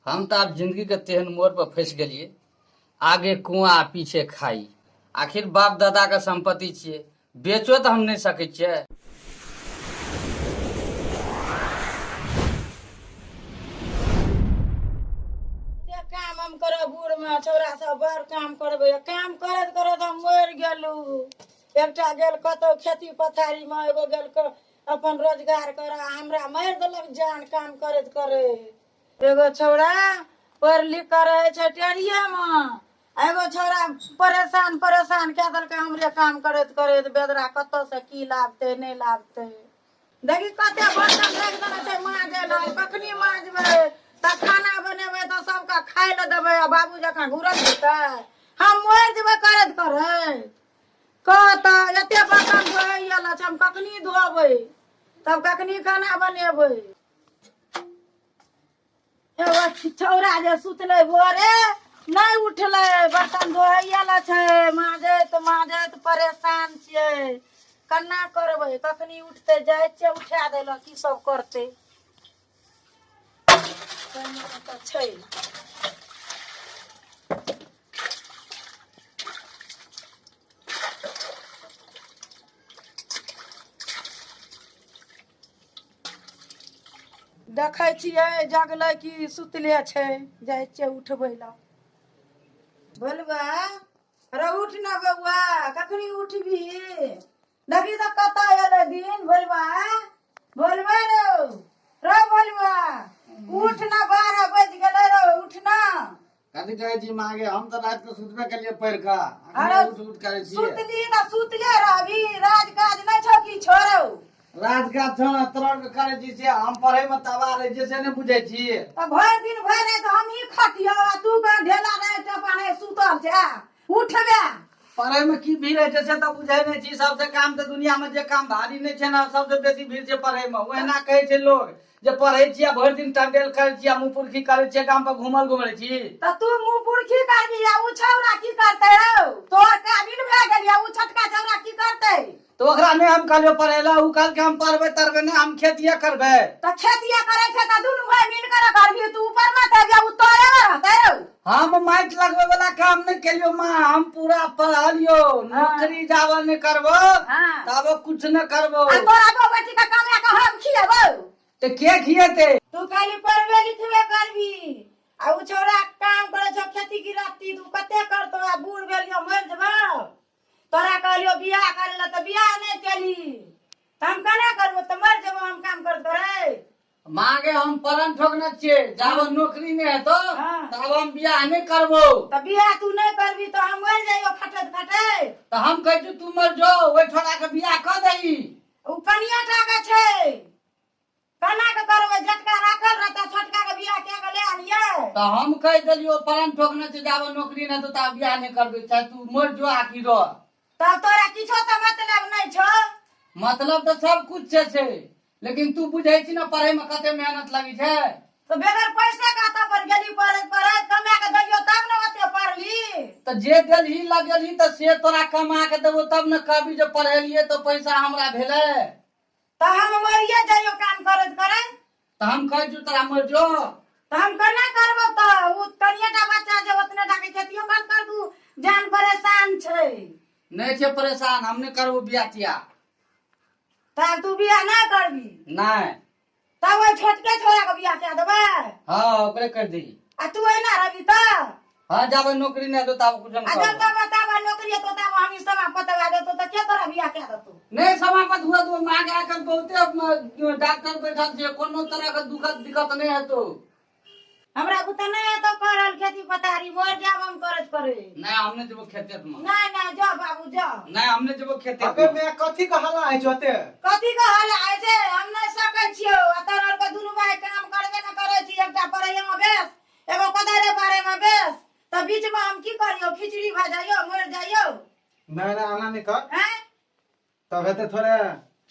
हम तऽ आब जिंदगीके तेहन मोड़ पर फँसि गेलियै, आगे कुआँ आ पीछे खाई। आखिर बाप दादाके सम्पत्ति छियै, बेचो तऽ हम नहि सकै छियै। काम हम करब बूढ़मे, छौड़ा सब बड़ काम करबै। काम करैत करैत हम मरि गेलहुँ। एकटा गेल कतहु खेती पथारीमे, एगो गेल अपन रोजगार कर, हमरा मारि देलक जान काम करैत करैत। एगो छौड़ा पढ़ि लिख कऽ रहै छै टेरियेमे, एगो छौड़ा परेशान परेशान कए देलकै हमरे काम करैत करैत। बेदरा कतऽसँ की लाबतै नहि लाबतै। देखी कते बर्तन राखि देने छै माँजै लए, कखनी माँजबै? तऽ खाना बनेबै तऽ सबके खाय लए देबै आ बाबू जकाँ घुरल जेतै? हम मरि जेबै करैत करैत। कह तऽ, एते बर्तन धोए लए छै, हम कखनी धोबै? तब कखनी खाना बनेबै? एगो छौड़ा जे सुतलै भोरे नहि उठलै, बर्तन धोए लए छै, माजैत माजैत परेशान छियै। केना करबै? कखनी उठतै? जाइ छियै उठा दै लए, की सब करतै। तऽ छै। देखै छियै जगलै कि सुतले छै। जाइ छियै उठबै लए। बोलबा अरे उठ ना बौआ, कखनी उठबी? देखी तऽ कतऽ एलै दिन। बोलबा, बोलबा रौ, रौ बोलबा, उठ ना, 12 बजि गेलै रौ, उठ ना। कथी कहै छी माँ गे? हम तऽ राति के सुतबे केलियै पढ़ि कऽ। अरे उठ उठ करै छी। सुतली तऽ सुतले रहबी, राज काज नहि छौ की छोड़ौ? राज काज छौ ने, तोरा के करै छी से। हम पढ़ै मे तबाह रहै छियै से नहि बुझै छी? तऽ भरि दिन भरि राति हमही खटियौ आ तू कहाँ ढेला नहि टपा नहि सुतल छै, उठबे। पढ़ै मे की भीड़ होइ छै से तऽ बुझै नहि छी। सबसे काम तऽ दुनिया मे जे काम भारी नहि छै ने, सबसे बेसी भीड़ छै पढ़ै मे। ओहिना कहै छै लोग जे पढ़ै छी आ भरि दिन टंडेल करै छी आ मुँह पुरखी करै छियै, गाम पर घूमल घुमल छी। तऽ तू मुँह पुरखी करबी आ उ छौड़ा की करतै रौ? तोहर काबिल भए गेली आ उ छोटका छौड़ा की करतै? तऽ ओकरा नहि हम कहलियो पढ़ै लए, उ कहलकै हम पढ़बै तढ़बै नहि, हम खेतिये करबै। तऽ खेतिये करै छै तऽ दुनू भाय मिल कर करबी, तू ऊपर मत आबि, उ तोरे मे रहतै रौ। हम माटि लगबै वाला काम नहि केलियो माँ, हम पूरा पढ़लियो। नौकरी जाबे नहि करबो ताबे कुछ नहि करबो। आ तोरा बहू बेटी के कमा के हम खिएबौ? तऽ के खिएतै? तू खाली पढ़बे लिखबे करबी आ उ छौड़ा काम करै छौ खेती गृहस्थी, तू कते करतौ? आ बूढ़ भेलियो, मरि जेबौ। तोरा कहलियो बियाह करे ला तऽ बियाह नहि केली, तऽ हम केना करबो? तऽ मरि जेबो हम काम करैत करैत। माँ गे, हम परण ठोकने छियै, जाब नौकरी नहि हेतौ तब हम बियाह नहि करबो। तऽ बियाह तू नहि करबी तऽ हम मरि जाइयो खटैत खटैत। तऽ हम कहै छी तू मरि जो, ओहि छोड़ा के बियाह कऽ दही। उ कनिया टा के छै, केना के करबै? झटका राखल रहतै, छोटका के बियाह कए के ले आनियै। तऽ हम कहि देलियो, परण ठोकने छै, जाब नौकरी नहि हेतौ ताब बियाह नहि करबै, चाहे तू मरि जो आखिर रह। तब तोरा किछो से मतलब नहि छौ? मतलब तऽ सब कुछ छै छै, लेकिन तू बुझै छी ने पढ़ै मे कते मेहनत लगै छै। तऽ बगैर पैसे के अतऽ पर गेली पढ़ैत पढ़ैत, कमा के देलियो तब ने ओते पढ़ली। तऽ जे देलही लगेलही तऽ से तोरा कमा के देबो तब ने कहबी जे पढ़ेलियै तऽ पैसा हमरा भेलै। तऽ हम मरिए जाइयो काम करैत करैत। तऽ हम कहै छी तोरा मरि जो। तऽ हम केना करबो? तऽ उ कनिए टा बच्चा छै, ओतने टा के खेतियो कर कर तू जान परेशान छै। नहि छै परेशान, हम नहि करबो बियाह तियाह। तब तू बियाह नहि करबी? नहि। तब ओहि छोटके छोरा के बियाह कए देबै? हाँ, ओकरे कर दही। आ तू एना रहबी तऽ? हाँ, जाबे नौकरी नहि हेतौ ताबे कुछ आ नहि जब करबो। तब ताबे नौकरी हेतौ तब हम ई सभा पतवा देतौ तऽ के तोरा बियाह कए देतौ? नहि, सभापत हुआ तो माँ के आजकल बहुते डॉक्टर बैठल छै, कोनो तरह के दुखद दिक्कत नहि हेतौ। हमरा बुते नहि हेतौ करल खेती पथारी, मरि जायब हम करैत करैत। नहि, हम नहि जेबो खेते मे। नहि नहि, जा बाबू जा। नहि, हम नहि जेबो खेते अबे मे। कथी के हल्ला होइ छै ओते? कथी के हल्ला होइ छै? हम नहि सकै छियौ आ तोरा आर के दुनू भाय काम करबे नहि करै छी। एकटा पढ़ैये मे बेस, एगो कोदारे पारे मे बेस, तऽ बीच मे हम की करियौ? खिचड़ी भए जाइयौ, मरि जाइयौ? नहि नहि, आना नहि कर। हैं? तब हेतै थोड़े।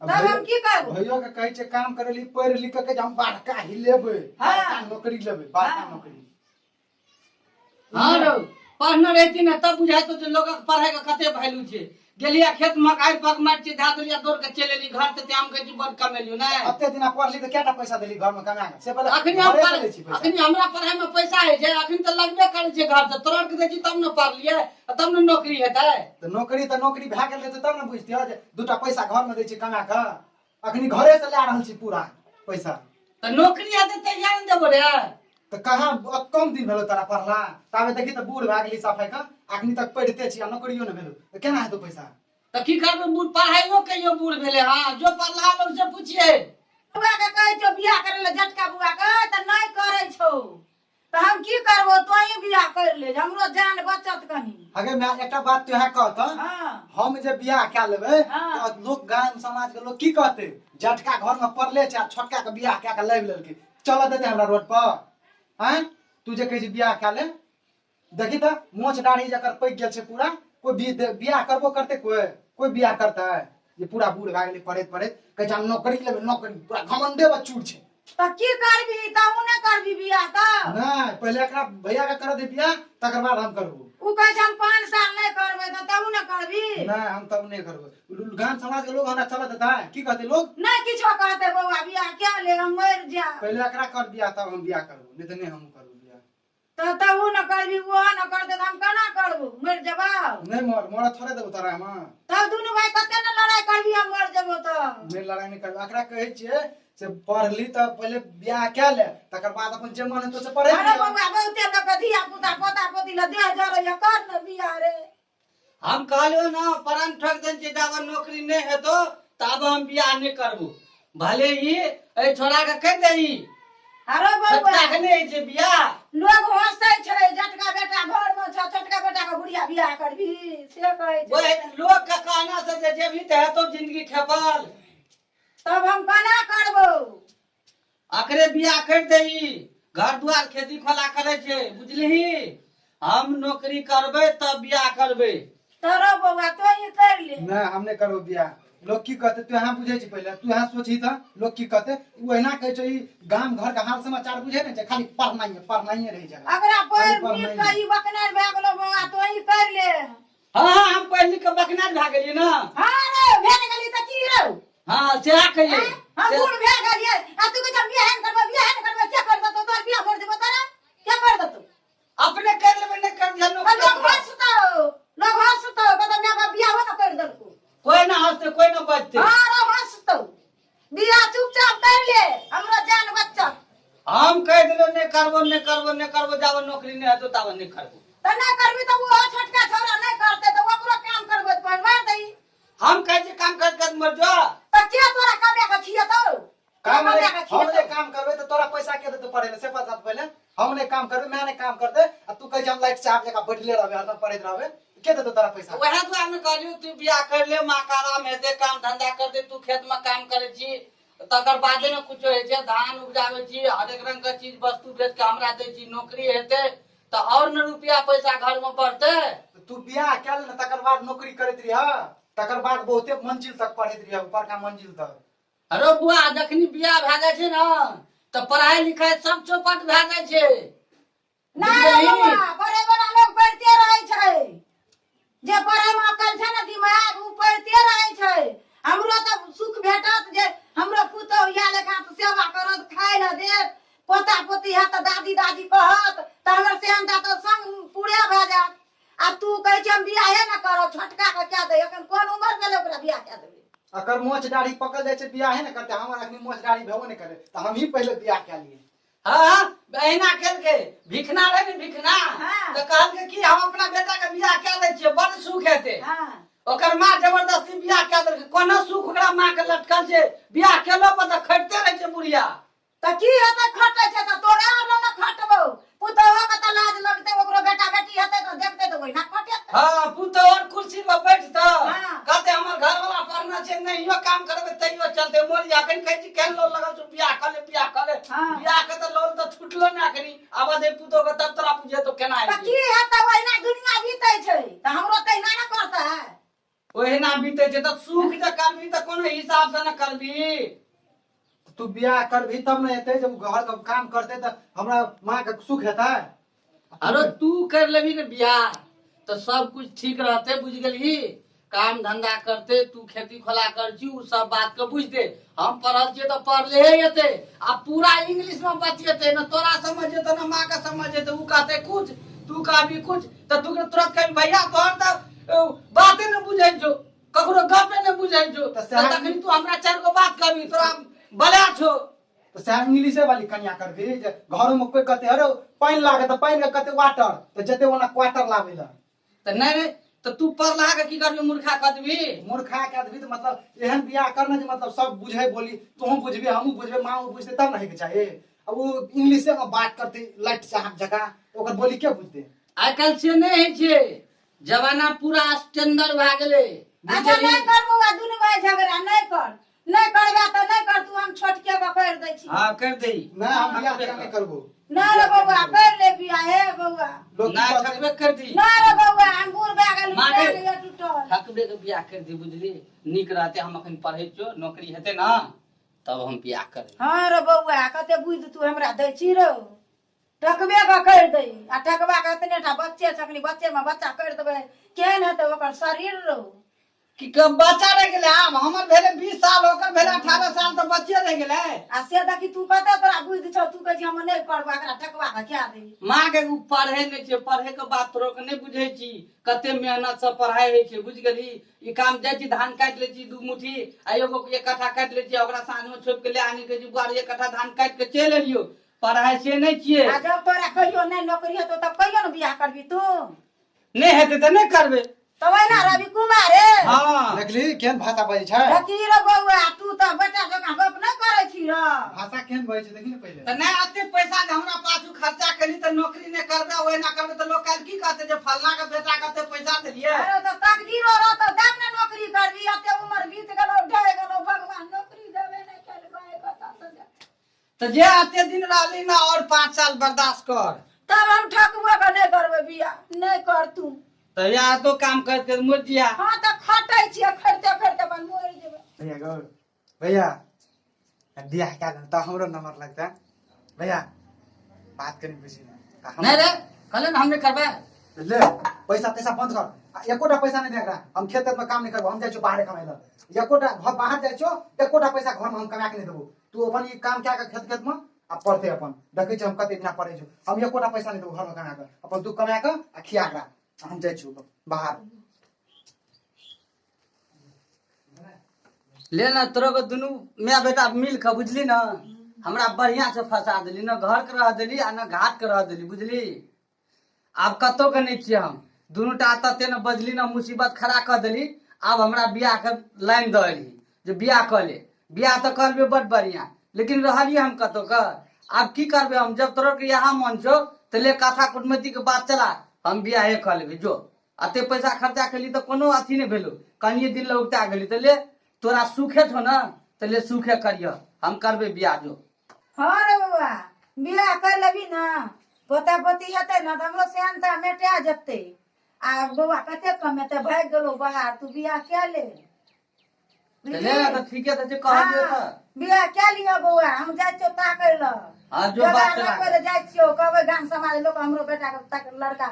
तब हम की करबो? भैयो के कहै छै काम करे ली, पढ़ि लिख के हम बड़का ही लेबै, बड़का नौकरी लेबै, बड़का नौकरी। हाँ रौ। पढ़ने रहती ने तब बुझाइतो जे लोगक पढ़े के कते वैल्यू छै। गेलिया खेत में आड़ि पग मारि छै धए देलिया, दौड़ के चलि एली घर। तऽ हम कहै छी बड कमेलियो ने। अते दिना पढ़ली तऽ केटा पैसा देली घर में कमा के से पहिले? अखनी हम घरे से लै छी पैसा। अखनी हमरा पढ़ाई में पैसा होइ छै? अखनी तऽ लगबे करै छै घर से, तोरा के दै छी तब ने पढ़लियै आ तब ने नौकरी हेतै। तऽ नौकरी भए गेल रहतै तब ने बुझतियै जे दूटा पैसा घर में दै छी कमा के। अखनी घरे से लए रहल छी पूरा पैसा। तऽ नौकरी हेतै तहिया ने देबो रे। तऽ कहाँ कम दिन भेलो तोरा पढ़ला? ताबे देखी तऽ बूढ़ भए गेली सफाई के, अखनी तक पढ़िते छी आ नौकरियो नहि भेलो, तऽ केना हेतौ पैसा? तऽ की करबै? बूढ़ पढ़ाइयो कहियो बूढ़ भेलै? हँ, जो पढ़ला लोग से पूछिए। बौआ के कहै छौ बियाह करै लए, झटका बौआ के तऽ नहि करै छौ, तऽ हम की करबो? तोही बियाह कर ले, हमरो जान बचत कहीं। अगे मैं एकटा बात तोहे कहत। हम जे बियाह कए लेबै तऽ लोक, गाम समाज के लोग की कहतै? जटका घर में पड़ले छै आ छोटका के बियाह कए के लाबि लेलकै, चलऽ देतै हमरा रोड पर? आँय, तू जे कहै छी बियाह कए ले, देखी तऽ मोछ दाढ़ी जकर पैक गेल छै पूरा, कोइ बियाह करबो करतै? कोइ कोइ बियाह करतै जे पूरा बूढ़ भए गेलै पढ़ैत पढ़ैत? कहै छै हम नौकरी लेबै नौकरी, पूरा घमंडे बा चूर छै। तऽ की करबी? तहू ने करबी बियाह तऽ? नहि, पहिले एकरा भैया के करऽ दे बियाह, तकर बाद हम करबो। उ कहै छै हम 5 साल नहि करबै, तऽ तहू ने करबी? नहि, हम तब नहि करबै। गाम समाज के लोग हमरा चलऽ देतै? की कहतै लोग? नहि किछो कहतै बौआ, बियाह क्या ले, हम मरि जायब। पहिले एकरा कर बियाह तब हम बियाह करबो, नहि तऽ नहि हम करबो बियाह। तऽ तहू ने करबी, ओहो ने करतै, तऽ हम केना करबो? मरि जेबौ। नहि मर, मरऽ थोड़े देबो तोरा हम। तब दुनू भाय कते ने लड़ाइ करबी, हम मरि जेबो तऽ। नहि, लड़ाइ नहि करबै। एकरा कहै छियै से पढ़ली तऽ पहिले बियाह कए ले, तकर बाद अपन जे मन हेतौ से पढ़े। अरे बौआ, बहुते लोक के धिया पुता पोता पोती लए देह जरैया, कर ने बियाह रे। हम कहलियो ना, प्रण ठोक देने छियै, जाबे नौकरी नहि हेतौ ताबे हम बियाह नहि करबो। भले ही एहि छोड़ा के कहि दही। अरे बौआ, छोटका के नहि होइ छै बियाह। लोग हंसै छै, जटका बेटा घर में छ, छोटका बेटा के बुढ़िया बियाह करबी, से कहै छै। वही लोग के कहना से जे जेबही तऽ हेतौ जिंदगी खेपल। तब हम केना करबो? अकरे बियाह कर दही, घर दुआर खेती खोला करे छै, बुझलिही? हम नौकरी करबै तब बियाह करबै। तोरो बौआ, तोही कर ले। नहि, हम नहि करबो बियाह। लोग की कहते तू यहाँ बुझै छी? पहिले तू यहाँ सोचही तऽ लोग की कहते। ओ एना कहै छै, ई गाम घर के हाल समाचार बुझै नहि छै, खाली पढ़नाइये पढ़नाइये रहि जाइ। अकरा खाली पढ़ लिख पढ़नाइये। के ई बकनार भए गेलो बौआ, तोही कर ले। हाँ, हम पढ़ लिख के बकनार भए गेलियै ने। हाँ रे, भए गेली तऽ की रौ? हाँ, सेहा कहियै। हम बूढ़ भए गेलियै आ तू कहै बियाह नहि करबै, बियाह नहि करबै। के कर देतौ तोहर बियाह? मरि जेबो तोरा के कर देतौ? अपने कर लेबै, नहि कर दिया आ नौकरी। लोग हंसतौ, लोग हंसतौ, कहतौ माय बाप बियाहो न कर देलको। कोई ना हंसते, कोई ना बजते। हाँ रे, हंसतौ। बियाह चुपचाप कर ले, हमरो जान बच्चा। हम कहि देलियै नहि करबो, नहि करबो, नहि करबो। जाबे नौकरी नहि हेतौ ताबे नहि करबो। तऽ नहि करबी तऽ ओहो छोटका छौड़ा नहि करतै, तऽ ओकरो काम करबै तऽ मारि दही। हम कहै छियै काम करैत करैत मर जो। तऽ के तोरा कमे के खियेतौ? काम कमे नहि के हम नहि खियेतौ? काम करबै तऽ तोरा पैसा के देतौ पढ़े ले, से पता पहिले। हम नहि काम करबै, मैं नहि काम करतै आ तू कहै छै हम लाइट साहब जकाँ बैठले रहबै, हरदम पढ़ैत रहबै, के देतौ तोरा पैसा? वएह दुआरे ने कहलियौ, तू बियाह कर ले, माँ के आराम हेतै, काम धंधा करतै। तू खेत में काम करै छी तकर बादे ने कुछो होइ छै। धान उपजाबै छी, हरेक रंग के चीज वस्तु बेच के हमरा दै छी। नौकरी हेतै तऽ और ने रुपया पैसा घर में बढ़तै। तू बियाह कए ले ने, तकर बाद नौकरी करैत रहिह, तकर बाद बहुते मंजिल तक पढ़ैत रहिह, ऊपरका मंजिल तक। अरे बुआ, जखनी बियाह भए जाइ छै ने तऽ पढ़ाई लिखाई सब चौपट भए जाइ छै। नहि रे बौआ, पढ़े वाला लोग पढ़ते रहै छै। जे पढ़े मे अकल छै ने, दिमाग, ओ पढ़ते रहै छै। हमरो तऽ सुख भेटत जे हमरो पुतोहु इएह लेखा तऽ सेवा करत, खाय लए देत, पोता पोती हैत तऽ दादी दादी कहत, तऽ हमर सेहनता तऽ संग पूरे भए जायत। आ तू कहै छै हम बियाहे ने करब, छोटका के कए दे। एखन कोन उमर भेलै ओकरा बियाह कए देबै? अकर मोछ दाढ़ी पकल जाइ छै, बियाहे ने करतै। हमर अखनी मोछ दाढ़ी भेबो नहि करे तऽ हम ही पहिले बियाह कए लिए। हाँ, अहिना केलकै। भिखना रहै ने भिखना, तऽ कहलकै कि हम अपना बेटा के बियाह कए दै छियै, बड़ सुख हेतै। ओकर माँ जबरदस्ती बियाह कए देलकै। कोना सुख ओकरा माँ के लटकल छै? बियाह केलो पर तऽ खटिते रहै छै बुढ़िया। तऽ की हेतै खटै छै तऽ? तोरे आर लग ने खटबौ, पुतोहो के तऽ लाज लगतै। ओकरो बेटा बेटी हेतै तऽ देखतै तऽ ओहिना खटेतै। हाँ, पुतोह और कुर्सी पर बैठतौ, कहते हमर घर वाला पढ़ना छै, नहियो काम करबै तैयो चलते। मोर अखन कहै छी केहन लोल लगल छौ, बियाह कर ले, बियाह कर ले। बियाह के तऽ लोल तऽ छुटलो ने। अखनी आब दे पुतोह के, तब तोरा बुझेतो केना तऽ हेतै। की हेतै? ओहिना दुनिया बीतै छै तऽ हमरो तहिना ने करतै। ओहिना बीतै छै तऽ सुख जे करबी तऽ कोनो हिसाब से ने करबी। तू बियाह करबही तब ने हेतै। जब घर के काम करतै तऽ हमरा माँ के सुख हेतै। अरे तू कर लेबी ने बियाह तऽ सब कुछ ठीक रहते, बुझ गेलही? काम धंधा करते, तू खेती खोला कर छी, उ सब बात के बुझते। हम पढ़ल छियै तऽ पढ़ले हेतै आ पूरा इंग्लिश में बतियेतै, न तोरा समझ एतौ न माँ के समझ एतौ। उ कहते कुछ, तू कहबी कुछ, तऽ तू तुरंत कहबी भैया तोहर तऽ बाते न बुझै छौ, ककरो गपे न बुझै छौ। तऽ तऽ सएह तखनी तू हमरा चारि गो बात कहबी, तोरा बला छौ। तऽ सएह इंग्लिशे वाली कनिया करबी जे घरो में कोई कहते अरे पानि लागे तऽ पानि के कहते वाटर, तऽ जते ओना क्वार्टर लाबै लए। तऽ नहि नहि, तऽ तू पढ़ला के की करबी? मूर्खा कऽ देबी? मूर्खा के आदमी तऽ मतलब एहन बियाह करना जे मतलब सब बुझे बोली, तोहूँ बुझबी, हमहूँ बुझबे, माँ बुझते तब ने होइके चाही। आ ओ इंग्लिशे में बात करते लाइट साहब जकाँ, ओकर बोली के बुझते? आइ काल्हि से नहि होइ छै, जमाना पूरा स्टैंडर्ड भए गेलै। अच्छा नहि कर बौआ, दुनू भाई झगड़ा नहि कर। नहि करबे तऽ नहि कर तू, हम छोटके के कर दै छी। हाँ कर दे। नहि, हम बियाह तियाह नहि करबो। नहि रे बौआ, कर ले बियाह हे बौआ। लोग की नहि कहतै? ठकबे कर दी। नहि रे बौआ, हम बूढ़ भए गेलहुँ, माँ के- पैर ये टूटल। ठकबे के बियाह कर दी, बुझली? नीक रहते। हम अखन पढ़ै छियो, नौकरी हेतै ना तब हम बियाह करबै। हाँ रे बौआ, कते बुद्धि तू हमरा दै छी रौ। टकबे के कर दै आ टकबा के एतने टा बच्चे छै, अखनी बच्चे में बच्चा कर देबै, केहन हेतै ओकर शरीर रौ? कि बच्चा रहि गेलै? आब हमर भेलै 20 साल, ओकर भेलै 18 साल, तऽ बच्चे रहि गेलै। आ से देखी तू कते तोरा बुद्धि छौ, तू कहै छी हम नहि करबो, एकरा टकबा के क्या दै। माँ के उ पढ़े नहि छै, पढ़े के बात तोरो के नहि बुझै छी, कते मेहनत से पढ़ाई होइ छै, बुझ गेली? ई काम जाइ छी, धान काटि लै छी दू मुट्ठी आ एगो एक कट्ठा काटि लै छी, आ ओकरा साँझ मे छोपि के ले आनि के छी, बुआरी एक कट्ठा धान काटि के चलि एलियो। पढ़ाई से नहि छियै। आ जब तोरा कहियो नहि नौकरी हेतौ तब कहियो ने बियाह करबी तू? नहि हेतै तऽ नहि करबै। तब एना रवि कुमार रे। हँ। देखली केहन भाषा बजै छै? देखी रे बौआ, तू तऽ बेटा जकाँ गप नहि करै छी रे। भाषा केहन बजै छै देखी ने पहिले। तऽ नहि एते पैसा जे हमरा पाछू खर्चा केली तऽ नौकरी नहि करबै, ओहिना करबै तऽ लोक काल्हि की कहतै जे फलना के बेटा के एते पैसा देलियै। अरे तऽ तकदीरो रहतौ तब ने नौकरी करबी। एते उमर बीत गेलौ, ढहि गेलौ, भगवान नौकरी देबे नहि केलकै, कतऽ से दे। तऽ जे एते दिन रहली ना, और 5 साल बर्दाश्त कर। तब हम ठकबो के नहि करबै बियाह, नहि कर तू। तऽ या तो काम करते करते मरि जिया। हाँ तऽ खटै छियै, खटिते खटिते अपन मरि जेबै। भैया गौर भैया, बियाह कए लेब तऽ हमरो नंबर लगतै। भैया बात कनि बुझी ने तऽ नहि रे, कहले ने हम नहि करबै। ले पैसा तैसा बंद कर, आ एकोटा पैसा नहि दे एकरा। हम खेत तेत में काम नहि करबो, हम जाइ छियौ बाहरे कमाइ लए। एकोटा घर बाहर जाइ छियौ, एकोटा पैसा घर में हम कमा के नहि देबो। तू अपन ई काम कए के खेत खेत में आ पढ़ते अपन देखै छियै हम कते दिना पढ़ै छियौ। हम एकोटा पैसा नहि देबो घर में कमा के, अपन तू कमा के आ खिया एकरा, हम जाइ छियौ बाहर। ले ना, तोरो के दुनू my बेटा मिल के बुझली ना हमरा बढ़िया से फंसा देली ना, घर के रह देली आ ना घाट के रह देली, बुझली? आब कतौ के नहि छियै हम। दुनू टा तते ने बजली ना, मुसीबत खड़ा कऽ देली। आब हमरा बियाह के लाइन दऽ एलही जे बियाह कऽ ले। बियाह तऽ करबे बड बढ़िया, लेकिन रहलियै हम कतौ के? आब की करबै हम? जब तोरो के यहाँ मन छौ तऽ ले कथा कुटमैती के बात चला, हम बियाहे कऽ लेबै। जो एते पैसा खर्चा केली तऽ कोनो अथी नहि भेलो, कनिये दिन लए उगता गेली। तऽ ले तोरा सुखे छौ ने तऽ ले सुखे करिह, हम करबै बियाह जो। हाँ रे बौआ, बियाह कर लेबी ने, पोता पोती हेतै ने तऽ हमरो सेहनता मेटा जेतै। आ बौआ कते कमेतै, भागि गेलौ बाहर, तू बियाह कए ले। तऽ ले ने तऽ ठीके तऽ छै कहलियौ तऽ। बियाह कए लिअ बौआ, हम जाइ छियौ ताकै लए। हाँ जो बात जोगाड़ चला। लगबै लए जाइ छियौ, कहबै गाम समाज लोक हमरो बेटा के ताक लड़का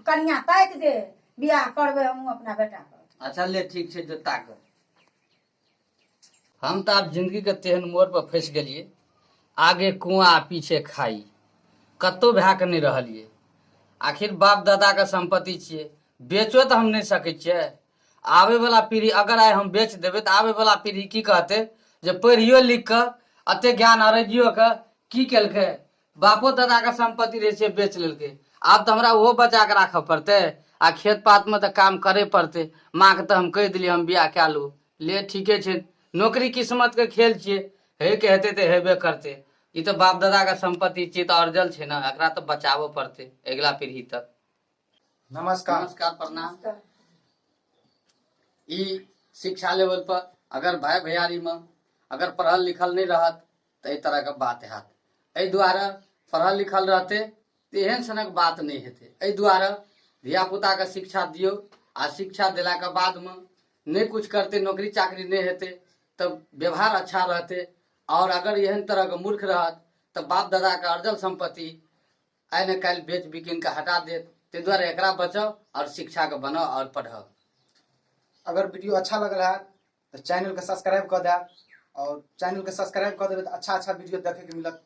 कनिया ताकि दे, बियाह करबै हमहूँ अपना बेटा के। अच्छा ले ठीक छै, जो ताक। हम तऽ आब जिंदगी के तेहन मोड़ पर फँसि गेलियै, आगे कुआँ आ पीछे खाई, कतहु भए कऽ नहि रहलियै। आखिर बाप दादाके सम्पत्ति छियै, बेचो तऽ हम नहि सकै छियै। आबै वाला पीढ़ी, अगर आइ हम बेच देबै तऽ आबै वाला पीढ़ी की कहतै जे पढ़ियो लिख कऽ एते ज्ञान अरजियो कऽ की केलकै? बापो दादाके सम्पत्ति रहै से बेच लेलकै। आब तऽ हमरा ओहो बचा कऽ राखऽ पड़तै आ खेत पातमे तऽ काम करे पड़तै। माँके तऽ हम कहि देलियै हम बियाह कए लू। ले ठीके छै, नौकरी किस्मतके खेल छियै, होइके हेतै तऽ हेबे करतै। ई तऽ बाप दादाके सम्पत्ति छियै तऽ अर्जल छै ने, एकरा तऽ बचाबऽ पड़तै अगिला पीढ़ी तक। नमस्कार। नमस्कार, प्रणाम। ई शिक्षा लेवल पर अगर भाई भैयारीमे अगर पढ़ल लिखल नहि रहत तऽ एहि तरहके बात हैत। एहि दुआरे पढ़ल लिखल रहतै तऽ एहन सनक बात नहि हेतै। एहि दुआरे धियापुताके शिक्षा दियौ, आ शिक्षा देलाके बादमे नहि किछु करतै, नौकरी चाकरी नहि हेतै तऽ व्यवहार अच्छा रहतै। आओर अगर एहन तरहके मूर्ख रहत तऽ बाप दादाके अर्जल सम्पत्ति आइ ने काल्हि बेच बिकिन के हटा देत। ताहि दुआरे एकरा बचाउ आओर शिक्षा के बनाउ आओर पढ़ाउ। अगर वीडियो अच्छा लगल है तो चैनल के सब्सक्राइब कर देब, और चैनल के सब्सक्राइब कर देबै तऽ अच्छा अच्छा वीडियो देखे के मिलत।